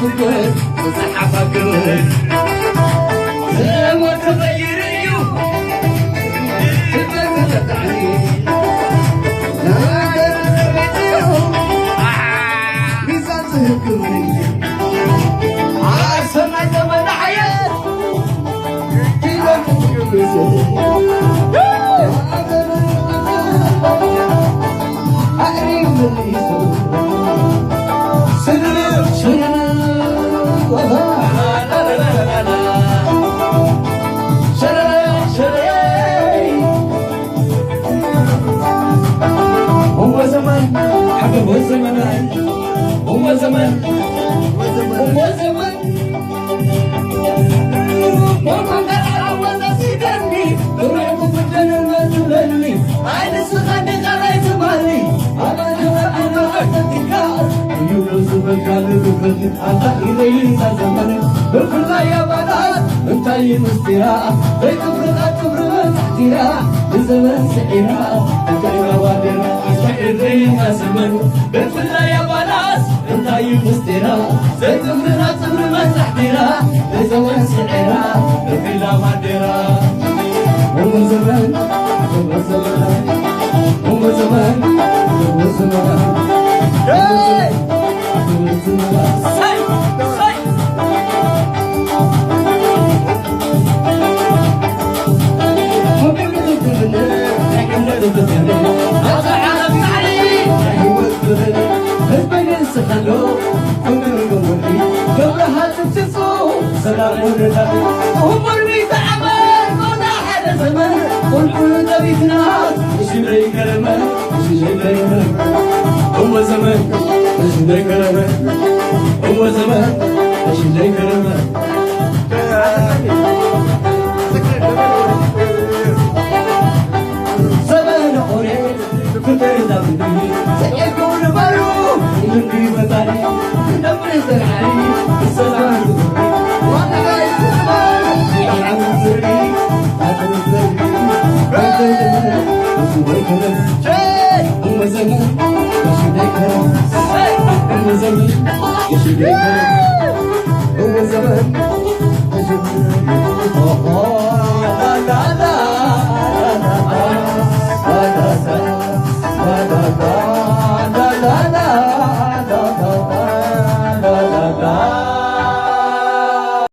ዝጸሓፋ ክብር ዘመን ተቐይሩ እዩ። እሞ ዘመን፣ እሞ ዘመን፣ እሞ ዘመን፣ እሞ ዘመን፣ ብፍላይ ኣባላት እንታይ እዩ ምስጢራ? ዘይጥፍርና ጥፍሪ መጻሕቲራ ንዘመን ስዒራ እንተኢና ባንዴራ ኣስታዒርና ዘመን ብፍላይ ኣባላት እንታይ እዩ ምስጢራ? ዘይጥፍርና ጥፍሪ መጻሕቲራ ንዘመን ስዒራ እንተኢና ባንዴራ እሞ ዘመን እሞ ዘመን እሞ ዘመን እሞ ዘመን